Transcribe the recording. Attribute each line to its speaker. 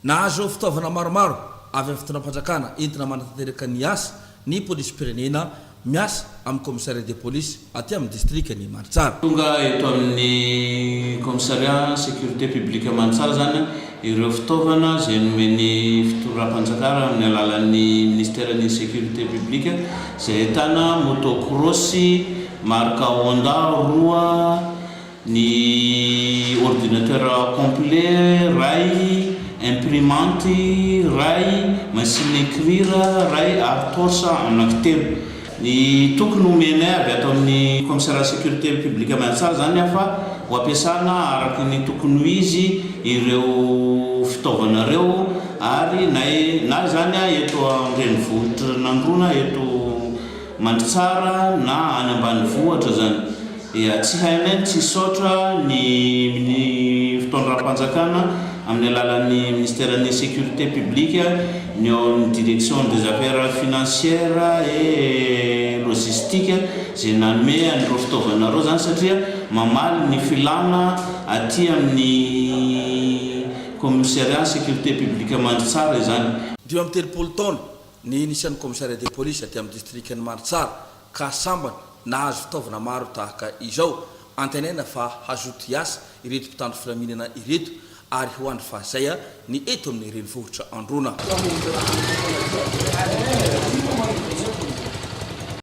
Speaker 1: Nahazo fitaovana maromaro avy amin'ny fitondram-panjakana entina manatanteraka ny asa ny polisim-pirenena miasa amin'ny commissariat de police aty amin'ny distrikan'i Mandritsara.
Speaker 2: Tonga eto amin'ny commissariat sécurité publique Mandritsara izany ireo fitaovana izay nomen'ny fitondram-panjakana amin'ny alalan'ny ministeran'ny sécurité publique izay ahitana moto cross marque Honda roa, Ny ordinateur complet ray, imprimante ray, machine écrire ray ary torche anankitelo. Ny toky nomenay avy ato amin'ny commissariat sécurité publique Manantsara izany fa ho ampiasana araka ny tokony ho izy ireo fitaovana ireo ary na na izany eto an-drenivohitr'Nandroana eto Mandritsara na any ambanivohitra izany. Dia tsy hainay ny tsy hisaotra ny ny fitondram-panjakana amin'ny alalan'ny Minisiteran'ny Sécurité publique, ny ao amin'ny Direction des affaires financières et logistique izay nanome an'ireo fitaovana ireo izany satria mamaly ny filàna aty amin'ny Commissariat Sécurité publique Mandritsara izany.
Speaker 1: 35 taona ny nisian'ny Commissariat de police aty amin'ny distrikan'i Mandritsara ka sambany nahazo fitaovana maro tahaka izao. Antenaina fa hazoto hiasa ireto mpitandro filaminana ireto ary ho andro fahazay ny eto amin'ny renivohitra Androna.